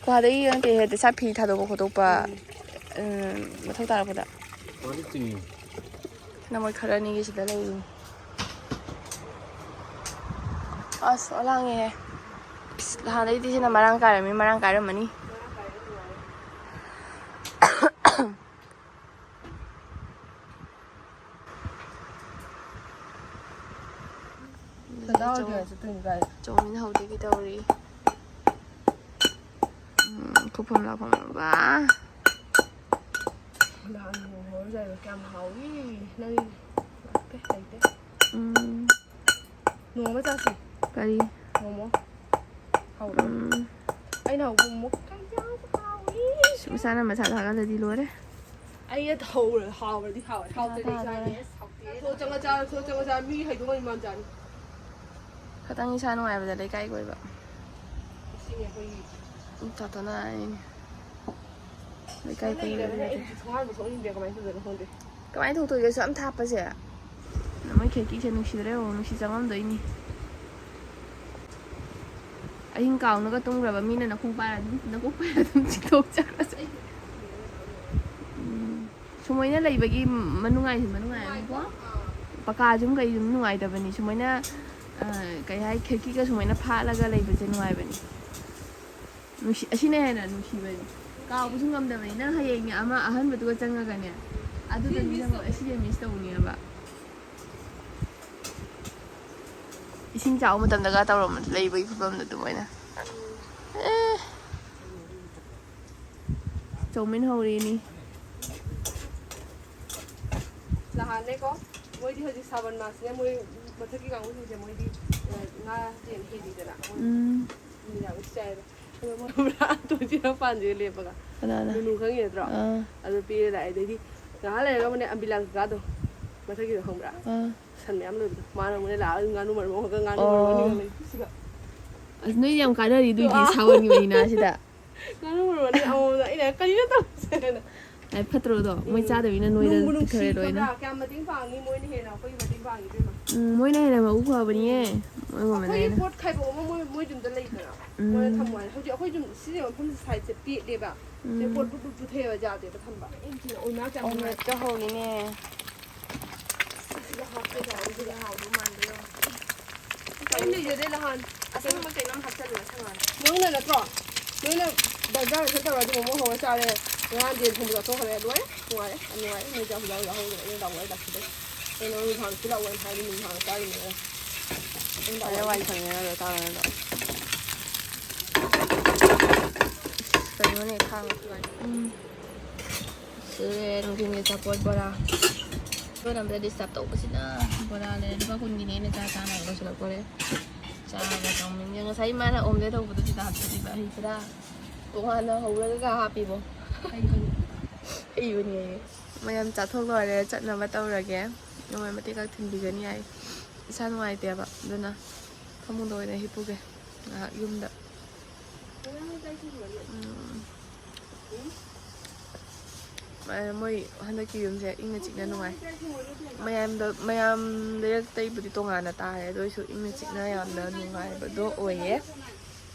ꯒꯨꯍꯥꯗꯒꯤ ꯅꯠꯇꯦ, ꯍꯦꯛꯇ ꯏꯁꯥ ꯐꯤ ꯊꯥꯗꯣꯛꯄ ꯈꯣꯠꯇꯣꯛꯄ, ꯎꯝ꯫ ꯎꯝ, ꯃꯊꯧ ꯇꯥꯔꯛꯄꯗ꯫ ꯒꯨꯍꯥꯗꯩ ꯆꯤꯡꯉꯤ꯫ ꯅꯃꯣꯏ ꯈꯔ ꯑꯅꯤꯒꯤꯁꯤꯗ ꯂꯩꯔꯤꯅꯤ꯫ ꯑꯁ, ꯑꯣ ꯂꯥꯡꯉꯦꯍꯦ꯫ ꯏꯁ, ꯅꯍꯥꯟꯗꯩꯗꯤ ꯁꯤꯅ ꯃꯔꯥꯡ ꯀꯥꯏꯔꯝꯃꯤ, ꯃꯔꯥꯡ ꯀꯥꯏꯔꯝꯃꯅꯤ꯫ ꯆꯥꯎꯃꯤꯟ ꯍꯧꯗꯣꯏꯒꯤ ꯇꯧꯔꯤ꯫ ꯎꯝ, ꯈꯨꯐꯝ ꯂꯥꯛꯐꯝ ꯑꯃ꯫ ꯅꯍꯥꯟ ꯅꯣꯡ ꯍꯧꯔꯝꯗꯥꯏꯗꯣ ꯀꯌꯥꯝ ꯍꯥꯎꯏ꯫ ꯅꯪ ꯂꯥꯛꯇꯦ, ꯂꯩꯇꯦ꯫ ꯎꯝ꯫ ꯅꯣꯡꯃ ꯆꯥꯁꯤ꯫ ꯀꯔꯤ? ꯃꯣꯃꯣ꯫ ꯍꯧꯔꯣ꯫ ꯎꯝ꯫ ꯑꯩꯅ ꯍꯧꯕ ꯃꯣꯃꯣ ꯀꯌꯥꯝ ꯍꯥꯎꯏ꯫ ꯃꯁꯥꯅ ꯃꯁꯥ ꯊꯥꯒꯠꯂꯗꯤ ꯂꯣꯏꯔꯦ꯫ ꯑꯩꯅ ꯍꯧꯔ ꯍꯥꯎꯔꯗꯤ ꯍꯥꯎꯋꯦ, ꯍꯥꯎꯇ꯭ꯔꯗꯤ ꯍꯥꯎꯇꯦ꯫ ꯆꯥꯅꯤꯡꯗꯦ꯫ ꯑꯁ, ꯍꯥꯎꯇꯦ꯫ ꯊꯣꯛ ꯆꯪꯉ ꯆꯥꯔꯣ, ꯊꯣꯛ ꯆꯪꯉ ꯆꯥꯔꯣ꯫ ꯃꯤ ꯍꯩꯗꯣꯛꯑꯝꯃꯤ ꯃꯥꯟ ꯆꯥꯅꯤ꯫ ꯈꯇꯪ ꯏꯁꯥ ꯅꯨꯡꯉꯥꯏꯕꯗ ꯂꯩꯀꯥꯏ ꯀꯣꯏꯕ꯫ ꯁꯤꯅꯦ ꯑꯩꯈꯣꯏꯒꯤ ꯇꯥꯇꯣꯅ ꯍꯥꯏꯅꯦ꯫ ꯂꯩꯀꯥꯏ ꯀꯣꯏꯕ ꯂꯩꯔꯒꯅ ꯑꯩ ꯂꯩꯔꯦ꯫ ꯍꯧꯖꯤꯛ ꯊꯣꯡꯒꯥꯟꯕꯨ ꯊꯣꯛꯅꯤꯡꯗ꯭ꯔꯦ, ꯀꯃꯥꯏꯅ ꯇꯧꯗꯣꯏꯅꯣ ꯈꯪꯗꯦ꯫ ꯀꯃꯥꯏꯅ ꯊꯣꯛꯇꯣꯏꯒꯦ ꯑꯁꯨꯛ ꯌꯥꯝ ꯊꯥꯞꯄꯁꯦ? ꯃꯣꯏ ꯈꯦꯀꯤꯁꯦ ꯅꯨꯡꯁꯤꯗ꯭ꯔꯦ, ꯑꯣ, ꯅꯨꯡꯁꯤ ꯆꯪꯉꯝꯗꯣꯏꯅꯤ꯫ ꯑꯍꯤꯡ ꯀꯥꯎꯅꯒ ꯇꯨꯝꯈ꯭ꯔꯕ ꯃꯤꯅ ꯅꯈꯣꯡ ꯄꯥꯏꯔ ꯑꯗꯨꯝ, ꯅꯀꯣꯛ ꯄꯥꯏꯔ ꯑꯗꯨꯝ ꯆꯤꯛꯊꯣꯛ ꯆꯠꯂꯁꯦ꯫ ꯎꯝ꯫ ꯁꯨꯃꯥꯏꯅ ꯂꯩꯕꯒꯤ ꯃꯅꯨꯡꯉꯥꯏꯁꯤ ꯃꯅꯨꯡꯉꯥꯏ ꯑꯃꯀꯣ꯫ ꯄꯀꯥꯁꯨ ꯀꯩꯁꯨ ꯅꯨꯡꯉꯥꯏꯇꯕꯅꯤ꯫ ꯁꯨꯃꯥꯏꯅ, ꯑ, ꯀꯩ ꯍꯥꯏ, ꯈꯤꯔꯀꯤꯒ ꯁꯨꯃꯥꯏꯅ ꯐꯥꯠꯂꯒ ꯂꯩꯕꯁꯦ ꯅꯨꯡꯉꯥꯏꯕꯅꯤ꯫ ꯅꯨꯡꯁꯤ-, ꯑꯁꯤꯅ ꯍꯦꯟꯅ ꯅꯨꯡꯁꯤꯕꯅꯤ꯫ ꯀꯥꯎꯕꯁꯨ ꯉꯝꯗꯕꯅꯤ꯫ ꯅꯪ ꯍꯌꯦꯡꯅꯦ ꯑꯃ ꯑꯍꯟꯕꯗꯨꯒ ꯆꯪꯉꯒꯅꯦ, ꯑꯗꯨꯗ ꯁꯤ miss ꯅꯤꯡꯁꯤꯡꯉꯣ-, ꯇꯧꯕꯅꯤ꯫ ꯁꯤꯁꯦ miss ꯇꯧꯅꯦꯕ꯫ ꯏꯁꯤꯡ ꯆꯥꯎꯕ ꯃꯇꯝꯗꯒ ꯇꯧꯔꯝꯕꯗꯣ, ꯂꯩꯕꯒꯤ ꯐꯤꯕꯝꯗꯣ ꯑꯗꯨꯃꯥꯏꯅ꯫ ꯑꯦ꯫ ꯆꯧꯃꯤꯟ ꯍꯧꯔꯤꯅꯤ꯫ ꯅꯍꯥꯟꯅꯦꯀꯣ, ꯃꯣꯏꯗꯤ ꯍꯧꯖꯤꯛ ꯁꯥꯕꯟ ꯃꯥꯁꯅꯦ, ꯃꯣꯏ ꯃꯊꯛꯀꯤ ꯀꯥꯡꯕꯨꯁꯤꯡꯁꯦ, ꯃꯣꯏꯗꯤ, ꯑ, ꯉꯥ ꯌꯦꯟ ꯍꯦꯜꯂꯤꯗꯅ, ꯃꯣꯏ ꯎꯝ꯫ ꯅꯨꯃꯤꯗꯥꯡ ꯆꯥꯏꯌꯦꯕ꯫ ꯑꯗꯣ ꯃꯣꯏ ꯄꯨꯔꯥ ꯇꯣꯏꯁꯤꯅ ꯄꯥꯟꯁꯤꯒ ꯂꯦꯞꯄꯒ꯫ ꯀꯅꯥꯅ? ꯅꯨꯅꯨ ꯈꯪꯉꯤ ꯅꯠꯇ꯭ꯔꯣ? ꯑꯥ꯫ ꯑꯗꯨ ꯄꯤꯔꯦ ꯂꯥꯛꯑꯦ꯫ ꯑꯗꯩꯗꯤ ꯉꯥꯏꯍꯥꯛ ꯂꯩꯔꯒ ꯑꯃꯅꯦ ꯑꯝꯕꯤꯂꯥ ꯀꯀꯥꯗꯣ, ꯃꯊꯛꯀꯤꯗꯣ ꯈꯪꯕ꯭ꯔꯥ? ꯑꯥ꯫ ꯁꯟ ꯃꯌꯥꯝ ꯂꯣꯏꯕꯗꯣ꯫ ꯃꯥꯅ ꯑꯃꯨꯛꯅꯦ ꯂꯥꯛꯑꯒ ꯉꯥꯅꯨ ꯃꯔꯨꯝ ꯑꯃꯒ ꯉꯥꯅꯨ ꯃꯔꯨꯝ ꯑꯣ꯫ ꯑꯅꯤꯒ ꯂꯩ꯫ ꯁꯤꯒ꯫ ꯑꯁ, ꯅꯣꯏ ꯌꯥꯝ ꯀꯥꯟꯅꯔꯤ ꯑꯗꯨꯏꯗꯤ, ꯑꯥ꯫ ꯁꯥꯋꯟꯒꯤ ꯃꯍꯤꯅꯥꯁꯤꯗ꯫ ꯉꯥꯅꯨ ꯃꯔꯨꯝ ꯑꯅꯤ ꯑꯃꯃꯝꯗ ꯑꯩꯅ ꯀꯔꯤꯅꯣ ꯇꯧꯔꯤꯁꯦꯅ꯫ ꯑꯩ ꯐꯠꯇ꯭ꯔꯣꯗꯣ? ꯃꯣꯏ ꯎꯝ꯫ ꯆꯥꯗꯕꯅꯤꯅ ꯅꯣꯏꯗ ꯅꯨꯡꯕꯨ ꯅꯨꯡꯁꯤ ꯈꯔ ꯂꯣꯏꯅ꯫ ꯈꯪꯕ꯭ꯔꯥ? ꯀꯌꯥꯝ ꯃꯇꯦꯡ ꯄꯥꯡꯉꯤ ꯃꯣꯏꯅ ꯍꯦꯟꯅ ꯑꯩꯈꯣꯏꯒꯤ ꯃꯇꯦꯡ ꯄꯥꯡꯉꯤꯗꯨꯅ꯫ ꯎꯝ, ꯃꯣꯏꯅ ꯍꯦꯟꯅ ꯃꯕꯨꯛ ꯐꯕꯅꯤꯌꯦ꯫ ꯎꯝ꯫ ꯃꯣꯏ ꯑꯩꯈꯣꯏꯒꯤ ꯃꯃꯜꯅ ꯄꯣꯠ ꯈꯥꯏꯗꯣꯛ ꯑꯃ ꯃꯣꯏ, ꯃꯣꯏ ꯌꯨꯝꯗ ꯂꯩꯗꯅ꯫ ꯎꯝ꯫ ꯃꯣꯏꯅ ꯊꯝꯃꯣ ꯍꯥꯏꯅ꯫ ꯍꯧꯖꯤꯛ ꯑꯩꯈꯣꯏ ꯌꯨꯝ ꯁꯤꯖꯤꯟꯅꯕ ꯃꯐꯝꯁꯦ ꯁꯥꯏꯠꯁꯦ ꯄꯦꯠꯂꯦꯕ꯫ ꯁꯤ ꯎꯝ꯫ ꯄꯣꯠ ꯄꯨ-, ꯄꯨ-, ꯄꯨꯊꯩꯑꯕ ꯌꯥꯗꯦꯕ ꯊꯝꯕ꯫ ꯑꯣꯝꯂꯦꯠꯀ ꯍꯧꯔꯤꯅꯦ꯫ ꯑꯁꯤꯗ ꯍꯥꯞꯀꯦ ꯇꯧꯔꯒ ꯍꯥꯎꯗꯧ ꯃꯥꯟꯗꯦ ꯌꯦꯡꯉꯣ꯫ ꯀꯔꯤꯝ ꯂꯩꯖꯗꯦ ꯅꯍꯥꯟ꯫ ꯑꯁꯪꯕ ꯀꯩꯅꯣꯝ ꯍꯥꯞꯆꯜꯂꯣ, ꯑꯁꯪꯕ꯫ ꯅꯪꯅ ꯅꯠꯇ꯭ꯔꯣ? ꯅꯣꯏꯅ ꯗꯔꯖꯥ ꯍꯦꯛꯇ ꯇꯧꯔꯗꯤ ꯃꯣꯃꯣ ꯍꯧꯔ ꯆꯥꯔꯦ꯫ ꯉꯔꯥꯡ ꯌꯦꯟ ꯊꯣꯡꯕ ꯆꯥꯊꯣꯛꯈ꯭ꯔꯦ꯫ ꯂꯣꯏꯔꯦ꯫ ꯅꯨꯡꯉꯥꯏꯔꯦ꯫ ꯌꯥꯝ ꯅꯨꯡꯉꯥꯏꯔꯦ꯫ ꯅꯣꯏ ꯆꯥꯛ ꯍꯨꯟꯖꯥꯎ ꯍꯨꯟꯖꯥꯎ ꯍꯧꯗꯅ ꯑꯩꯅ ꯗꯥꯎ ꯂꯣꯏꯔꯦ ꯗꯥꯛꯁꯤꯗ꯫ ꯑꯩꯅ ꯅꯣꯏ ꯅꯨꯡꯁꯥꯡ ꯁꯤꯜꯂꯛꯑꯣꯅ ꯍꯥꯏꯔꯗꯤ ꯅꯨꯡꯁꯥꯡ ꯆꯥꯔꯤꯅꯦ꯫ ꯑꯩꯅ ꯗꯥꯎ ꯐꯔꯦ, ꯂꯣꯏꯔꯦ꯫ ꯋꯥꯏ ꯁꯪꯉꯦ ꯅꯪ ꯂꯣꯏ ꯇꯥꯔꯒ꯫ ꯀꯩꯅꯣꯅꯦ ꯈꯥꯡ꯫ ꯎꯝ꯫ ꯁꯤꯔꯦ ꯅꯨꯡꯊꯤꯜꯒꯤ ꯑꯆꯥꯄꯣꯠ ꯕꯣꯔꯥ꯫ ꯑꯩꯈꯣꯏ ꯂꯝꯗ disturb ꯇꯧꯕꯁꯤꯅ ꯕꯣꯔꯥ ꯂꯩꯔꯦ ꯂꯨꯄꯥ ꯀꯨꯟꯒꯤꯅꯦ ꯑꯩꯅ ꯆꯥ ꯆꯥꯅ ꯂꯣꯏꯁꯤꯜꯂꯛꯇꯣꯔꯦ꯫ ꯆꯥꯒ ꯆꯧꯃꯤꯟꯒ ꯉꯁꯥꯏ ꯏꯃꯥꯅ omelette ꯍꯧꯕꯗꯣ ꯁꯤꯗ ꯍꯥꯞꯆꯜꯂꯤꯕ ꯑꯍꯩꯁꯤꯗ꯫ ꯇꯣꯉꯥꯟꯅ ꯍꯧꯔꯒ ꯍꯥꯞꯄꯤꯕꯣ꯫ ꯃꯌꯥꯝ ꯆꯥꯊꯣꯛ ꯂꯣꯏꯔꯦ, ꯆꯠꯅꯕ ꯇꯧꯔꯒꯦ꯫ ꯅꯣꯡꯃꯩ ꯃꯇꯦꯛ ꯈꯛ ꯊꯤꯟꯕꯤꯒꯅꯤ ꯍꯥꯏ꯫ ꯏꯁꯥ ꯅꯨꯡꯉꯥꯏꯇꯦꯕ, ꯑꯗꯨꯅ ꯐꯃꯨꯡꯗ ꯑꯣꯏꯅ ꯍꯤꯞꯄꯨꯒꯦ ꯉꯥꯏꯍꯥꯛ ꯌꯨꯝꯗ꯫ ꯎꯝ꯫ ꯑ, ꯃꯣꯏ ꯍꯟꯗꯛꯀꯤ ꯌꯨꯝꯁꯦ ꯏꯪꯅ ꯆꯤꯛꯅ ꯅꯨꯡꯉꯥꯏ꯫ ꯃꯌꯥꯝꯗ, ꯃꯌꯥꯝ ꯂꯩꯔꯛꯇꯩꯕꯨꯗꯤ ꯇꯣꯉꯥꯟꯅ ꯇꯥꯔꯦ, ꯑꯗꯨ ꯑꯣꯏꯁꯨ ꯏꯪꯅ ꯆꯤꯛꯅ ꯌꯥꯝꯅ ꯅꯨꯡꯉꯥꯏꯕꯗꯣ ꯑꯣꯏꯌꯦ꯫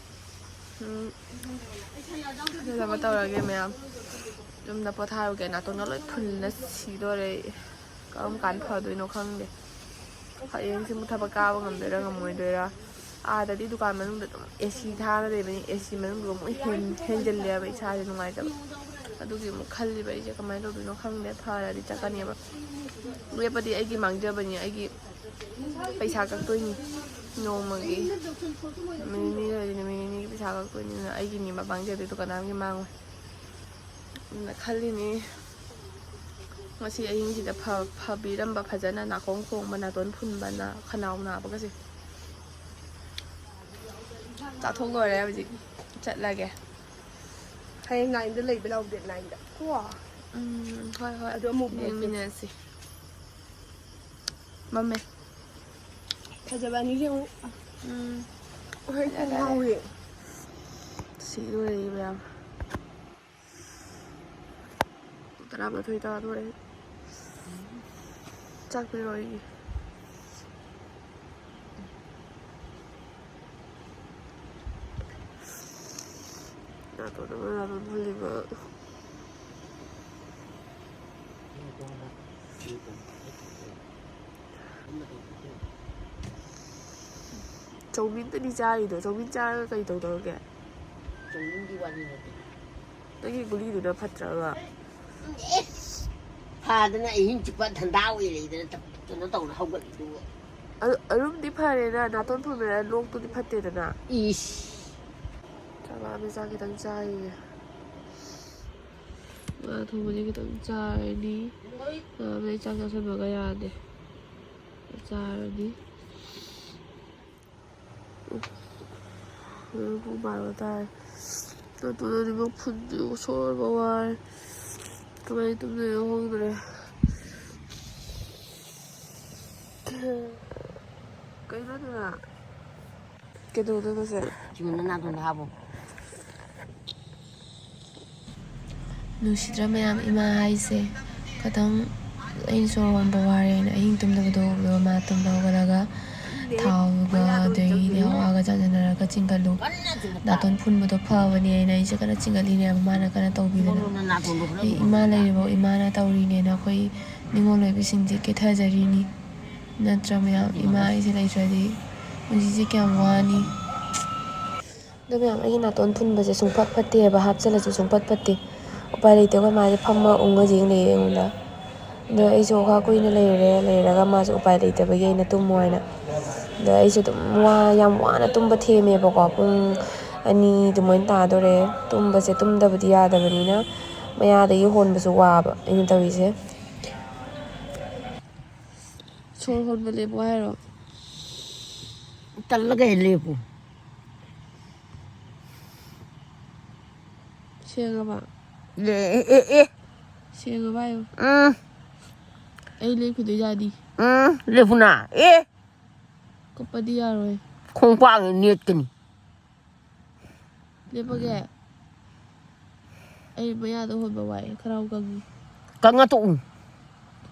ꯎꯝ, ꯑꯗꯨꯅ ꯑꯃ ꯇꯧꯔꯒꯦ ꯃꯌꯥꯝ꯫ ꯌꯨꯝꯗ ꯄꯣꯊꯥꯔꯨꯒꯦ꯫ ꯅꯥꯇꯣꯟꯒ ꯂꯣꯏ ꯐꯨꯜꯂ ꯁꯤꯗꯣꯔꯦ ꯑꯩ꯫ ꯀꯔꯝ ꯀꯥꯟꯗ ꯐꯗꯣꯏꯅꯣ ꯈꯪꯗꯦ꯫ ꯍꯌꯦꯡꯁꯤꯕꯨ ꯊꯕꯛ ꯀꯥꯕ ꯉꯝꯗꯣꯏꯔꯥ ꯉꯝꯃꯣꯏꯗꯣꯏꯔꯥ? ꯑꯥꯗꯗꯤ ꯗꯨꯀꯥꯟ ꯃꯅꯨꯡꯗ ꯑꯗꯨꯝ ꯑꯦ ꯁꯤ ꯊꯥꯔ ꯂꯩꯕꯅꯤ꯫ ꯑꯦ ꯁꯤ ꯃꯅꯨꯡꯗ ꯑꯃꯨꯛ ꯍꯦꯟ-, ꯍꯦꯟꯖꯤꯜꯂꯦꯕ ꯏꯁꯥꯁꯦ ꯅꯨꯡꯉꯥꯏꯇꯕ꯫ ꯑꯗꯨꯒꯤ ꯑꯃꯨꯛ ꯈꯜꯂꯤꯕ ꯑꯩꯁꯦ ꯀꯃꯥꯏꯅ ꯇꯧꯗꯣꯏꯅꯣ ꯈꯪꯗꯦ꯫ ꯐꯔꯗꯤ ꯆꯠꯀꯅꯦꯕ꯫ ꯂꯦꯞꯄꯗꯤ ꯑꯩꯒꯤ ꯃꯥꯡꯖꯕꯅꯤ꯫ ꯑꯩꯒꯤ ꯄꯩꯁꯥ ꯀꯛꯇꯣꯏꯅꯤ ꯅꯣꯡꯃꯒꯤ꯫ ꯅꯨꯃꯤꯠ ꯅꯤꯅꯤ ꯂꯩꯔꯗꯤ ꯅꯨꯃꯤꯠ ꯅꯤꯅꯤꯒꯤ ꯄꯩꯁꯥ ꯀꯛꯇꯣꯏꯅꯤꯅ ꯑꯩꯒꯤꯅꯦꯕ ꯃꯥꯡꯖꯗꯣꯏꯗꯣ, ꯀꯅꯥꯝꯒꯤ ꯃꯥꯡꯉꯣꯏ꯫ ꯑꯗꯨꯅ ꯈꯜꯂꯤꯅꯤ ꯉꯁꯤ ꯑꯍꯤꯡꯁꯤꯗ ꯐ-, ꯐꯕꯤꯔꯝꯕ ꯐꯖꯅ ꯅꯥꯀꯣꯡ ꯈꯣꯡꯕ, ꯅꯥꯇꯣꯟ ꯐꯨꯟꯕꯅ ꯈꯅꯥꯎ ꯅꯥꯕꯒꯁꯦ꯫ ꯆꯥꯊꯣꯛ ꯂꯣꯏꯔꯦ ꯍꯧꯖꯤꯛ ꯆꯠꯂꯒꯦ꯫ ꯍꯌꯦꯡ ꯅꯥꯏꯟꯗ ꯂꯩꯕ ꯂꯥꯛꯑꯣ, ꯗꯦꯠ ꯅꯥꯏꯟꯗ ꯀꯣ꯫ ꯎꯝ, ꯍꯣꯏ, ꯍꯣꯏ꯫ ꯑꯗꯣ ꯑꯃꯨꯛ ꯌꯦꯡꯃꯤꯟꯅꯔꯁꯤ꯫ ꯃꯝꯃꯦ꯫ ꯐꯖꯕ ꯑꯅꯤꯁꯦ ꯑꯃꯨꯛ꯫ ꯎꯝ꯫ ꯍꯣꯏ, ꯌꯥꯔꯦ, ꯌꯥꯔꯦ꯫ ꯉꯥꯎꯔꯦ꯫ ꯁꯤꯗꯣꯔꯦ ꯃꯌꯥꯝ꯫ ꯇꯔꯥꯃꯥꯊꯣꯏ ꯇꯥꯗꯣꯔꯦ꯫ ꯆꯥꯛ ꯄꯤꯔꯛꯑꯣ ꯑꯩꯒꯤ꯫ ꯅꯥꯇꯣꯟ ꯑꯃ ꯅꯥꯇꯣꯟ ꯐꯨꯜꯂꯤꯕ꯫ ꯆꯧꯃꯤꯟꯇꯅꯤ ꯆꯥꯔꯤꯗꯣ꯫ ꯆꯧꯃꯤꯟ ꯆꯥꯔꯒ ꯀꯩ ꯇꯧꯗꯧꯔꯒꯦ? ꯆꯧꯃꯤꯟꯒꯤ ꯋꯥꯔꯤ ꯅꯠꯇꯦ꯫ ꯅꯪꯒꯤ ꯒꯨꯂꯤꯗꯨꯅ ꯐꯠꯇ꯭ꯔꯕ? ꯑꯦ! ꯐꯗꯅ ꯑꯍꯤꯡ ꯆꯨꯞꯄ ꯙꯟꯗꯥ ꯑꯣꯏ ꯂꯩꯗꯅ ꯇꯞ-, ꯀꯩꯅꯣ ꯇꯧꯅ ꯍꯧꯒꯠꯂꯤꯗꯨꯕꯨ꯫ ꯑꯗꯨ, ꯑꯗꯨꯝꯗꯤ ꯐꯔꯦꯅ, ꯅꯥꯇꯣꯟ ꯐꯨꯟꯕꯅ ꯂꯣꯛꯇꯨꯗꯤ ꯐꯠꯇꯦꯗꯅ꯫ ꯏꯁ! ꯆꯥꯛ ꯂꯥꯝꯃꯦ, ꯆꯥꯛ ꯈꯤꯇꯪ ꯆꯥꯈꯤꯒꯦ꯫ ꯉꯥ ꯊꯣꯡꯕꯁꯦ ꯈꯤꯇꯪ ꯆꯥꯔꯅꯤ꯫ ꯉꯥ ꯆꯥꯛ ꯆꯥꯁꯟꯕꯒ ꯌꯥꯗꯦ꯫ ꯆꯥꯔꯅꯤ꯫ ꯄꯨꯡ ꯕꯥꯔꯣ ꯇꯥꯔꯦ꯫ ꯑꯗꯨꯗꯨꯅ ꯐꯨꯟꯁꯨ ꯁꯣꯔꯕ ꯋꯥꯔꯦ꯫ ꯀꯃꯥꯏꯅ ꯇꯨꯝꯗꯣꯏꯅꯣ ꯈꯪꯗ꯭ꯔꯦ꯫ ꯀꯩꯅꯣ ꯑꯗꯨꯅ? ꯀꯩꯗꯧꯗꯣꯏꯕꯁꯦ? ꯆꯤꯡꯉꯨꯅ ꯅꯥꯇꯣꯟꯗ ꯍꯥꯞꯄꯣ꯫ ꯅꯨꯡꯁꯤꯗ꯭ꯔꯥ ꯃꯌꯥꯝ? ꯏꯃꯥ ꯍꯥꯏꯁꯦ ꯈꯇꯪ ꯑꯩꯅ ꯁꯣꯔ ꯍꯣꯟꯕ ꯋꯥꯔꯦꯅ ꯑꯍꯤꯡ ꯇꯨꯝꯗꯕꯗꯣ ꯎꯕꯗꯣ ꯃꯥ ꯇꯨꯝꯕ ꯍꯧꯒꯠꯂꯒ ꯊꯥꯎꯒ ꯑꯗꯒꯤꯗꯤ ꯍꯋꯥꯒ ꯆꯥꯟꯁꯤꯟꯅꯔꯒ ꯆꯤꯡꯒꯠꯂꯨ, ꯅꯥꯇꯣꯟ ꯐꯨꯟꯕꯗꯣ ꯐꯕꯅꯦ ꯍꯥꯏꯅ ꯑꯩꯁꯦ ꯀꯟꯅ ꯆꯤꯡꯒꯠꯂꯤꯅꯦꯕ, ꯃꯥꯅ ꯀꯟꯅ ꯇꯧꯕꯤꯗꯅ꯫ ꯑꯩ ꯏꯃꯥ ꯂꯩꯔꯤꯐꯥꯎ ꯏꯃꯥꯅ ꯇꯧꯔꯤꯅꯦꯅ ꯑꯩꯈꯣꯏ ꯅꯤꯉꯣꯜ ꯑꯣꯏꯕꯁꯤꯡꯁꯦ ꯀꯦꯊꯖꯔꯤꯅꯤ꯫ ꯅꯠꯇ꯭ꯔꯥ ꯃꯌꯥꯝ? ꯏꯃꯥ ꯑꯩꯁꯦ ꯂꯩꯇ꯭ꯔꯗꯤ ꯄꯨꯟꯁꯤꯁꯦ ꯀꯌꯥꯝ ꯋꯥꯅꯤ꯫ ꯑꯗꯣ ꯃꯌꯥꯝ, ꯑꯩꯒꯤ ꯅꯥꯇꯣꯟ ꯐꯨꯟꯕꯁꯦ ꯁꯨꯡꯐꯠ ꯐꯠꯇꯦꯕ, ꯍꯥꯞꯆꯜꯂꯁꯨ ꯁꯨꯡꯐꯠ ꯐꯠꯇꯦ꯫ ꯎꯄꯥꯏ ꯂꯩꯇꯦ, ꯑꯩꯈꯣꯏ ꯃꯥꯁꯦ ꯐꯝꯃ ꯎꯪꯉ ꯌꯦꯡ ꯂꯩꯌꯦ ꯑꯩꯉꯣꯟꯗ꯫ ꯑꯗꯣ ꯑꯩꯁꯨ ꯈꯔ ꯀꯨꯏꯅ ꯂꯩꯔꯦ, ꯂꯩꯔꯒ ꯃꯥꯁꯨ ꯎꯄꯥꯏ ꯂꯩꯇꯕꯒꯤ ꯑꯩꯅ ꯇꯨꯝꯃꯣ ꯍꯥꯏꯅ꯫ ꯑꯗꯣ ꯑꯩꯁꯨ ꯑꯗꯨꯝ ꯋꯥ-, ꯌꯥꯝ ꯋꯥꯅ ꯇꯨꯝꯕ ꯊꯦꯝꯃꯦꯕꯀꯣ, ꯄꯨꯡ ꯑꯅꯤ ꯑꯗꯨꯃꯥꯏꯅ ꯇꯥꯗꯣꯔꯦ꯫ ꯇꯨꯝꯕꯁꯦ ꯇꯨꯝꯗꯕꯗꯤ ꯌꯥꯗꯕꯅꯤꯅ ꯃꯌꯥꯗꯒꯤ ꯍꯣꯟꯕꯁꯨ ꯋꯥꯕ ꯑꯩꯅ ꯇꯧꯔꯤꯁꯦ꯫ ꯁꯣꯔ ꯍꯣꯟꯕ ꯂꯦꯞꯄꯣ ꯍꯥꯏꯔꯣ? ꯇꯜꯂꯒ ꯍꯦꯛ ꯂꯦꯞꯄꯨ꯫ ꯁꯦꯡꯉꯕ? ꯑꯦ, ꯑꯦ, ꯑꯦ, ꯑꯦ꯫ ꯁꯦꯡꯉꯕ ꯍꯥꯏꯌꯣ꯫ ꯎꯝ꯫ ꯑꯩ ꯂꯦꯞꯈꯤꯗꯣꯏ ꯌꯥꯗꯤ꯫ ꯎꯝ, ꯂꯦꯞꯄꯨꯅ꯫ ꯑꯦ꯫ ꯀꯞꯄꯗꯤ ꯌꯥꯔꯣꯏ꯫ ꯈꯣꯡꯄꯥꯛꯅ ꯅꯦꯠꯀꯅꯤ꯫ ꯂꯦꯞꯄꯒꯦ꯫ ꯑꯩ ꯃꯌꯥꯗ ꯍꯣꯟꯕ ꯋꯥꯏ, ꯈꯅꯥꯎ ꯀꯪꯉꯤ꯫ ꯀꯪꯉ ꯇꯣꯛꯎ꯫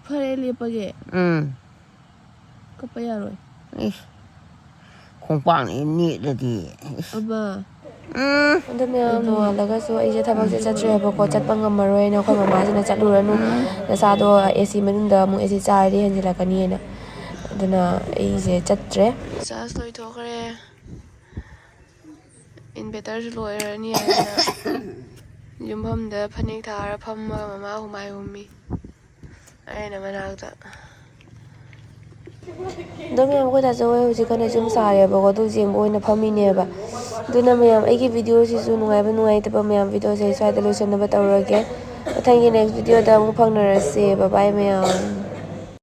ꯐꯔꯦ, ꯂꯦꯞꯄꯒꯦ꯫ ꯎꯝ꯫ ꯀꯞꯄ ꯌꯥꯔꯣꯏ꯫ ꯏꯁ꯫ ꯈꯣꯡꯄꯥꯛꯅ ꯍꯦꯛ ꯅꯦꯠꯂꯗꯤ꯫ ꯏꯁ꯫ ꯑꯃ꯫ ꯎꯝ꯫ ꯑꯗꯨ ꯃꯌꯥꯝ ꯅꯣꯡꯉꯥꯜꯂꯒꯁꯨ ꯑꯩꯁꯦ ꯊꯕꯛꯁꯦ ꯆꯠꯇ꯭ꯔꯦꯕꯀꯣ, ꯆꯠꯄ ꯉꯝꯃꯔꯣꯏꯅ ꯑꯩꯈꯣꯏ ꯃꯃꯥꯁꯤꯅ, "ꯆꯠꯂꯨꯔꯅꯨ, ꯅꯁꯥꯗꯣ ꯑꯦ ꯁꯤ ꯃꯅꯨꯡꯗ ꯑꯃꯨꯛ ꯑꯦ ꯁꯤ ꯆꯥꯔꯗꯤ ꯍꯦꯟꯖꯤꯜꯂꯛꯀꯅꯤꯅ"꯫ ꯑꯗꯨꯅ ꯑꯩꯁꯦ ꯆꯠꯇ꯭ꯔꯦ꯫ ꯆꯥꯔꯖ ꯂꯣꯏꯊꯣꯛꯈ꯭ꯔꯦ꯫ ꯏꯟꯚꯦꯇꯔꯁꯨ ꯂꯣꯏꯔꯅꯤ ꯍꯥꯏꯗꯅ ꯌꯨꯝꯐꯝꯗ ꯐꯅꯦꯛ ꯊꯥꯔ ꯐꯝꯃꯒ ꯃꯃꯥ ꯍꯨꯃꯥꯏ ꯍꯨꯝꯃꯤ ꯑꯩꯅ ꯃꯅꯥꯛꯇ꯫ ꯑꯗꯣ ꯃꯌꯥꯝ, ꯑꯩꯈꯣꯏ ꯗꯥꯆꯧ ꯍꯣꯏ ꯍꯧꯖꯤꯛ ꯀꯟꯅ ꯌꯨꯝ ꯁꯥꯔꯦꯕꯀꯣ, ꯑꯗꯨ ꯌꯦꯡꯕ ꯑꯣꯏꯅ ꯐꯝꯃꯤꯅꯦꯕ꯫ ꯑꯗꯨꯅ ꯃꯌꯥꯝ, ꯑꯩꯒꯤ ꯚꯤꯗꯤꯑꯣꯁꯤꯁꯨ ꯅꯨꯡꯉꯥꯏꯕ ꯅꯨꯡꯉꯥꯏꯇꯕ ꯃꯌꯥꯝ, ꯚꯤꯗꯤꯑꯣꯁꯦ ꯑꯩ ꯁ꯭ꯋꯥꯏꯗ ꯂꯣꯏꯁꯤꯟꯅꯕ ꯇꯧꯔꯒꯦ꯫ ꯃꯊꯪꯒꯤ next ꯚꯤꯗꯤꯑꯣꯗ ꯑꯃꯨꯛ ꯐꯪꯅꯔꯁꯦ꯫ Bye bye ꯃꯌꯥꯝ꯫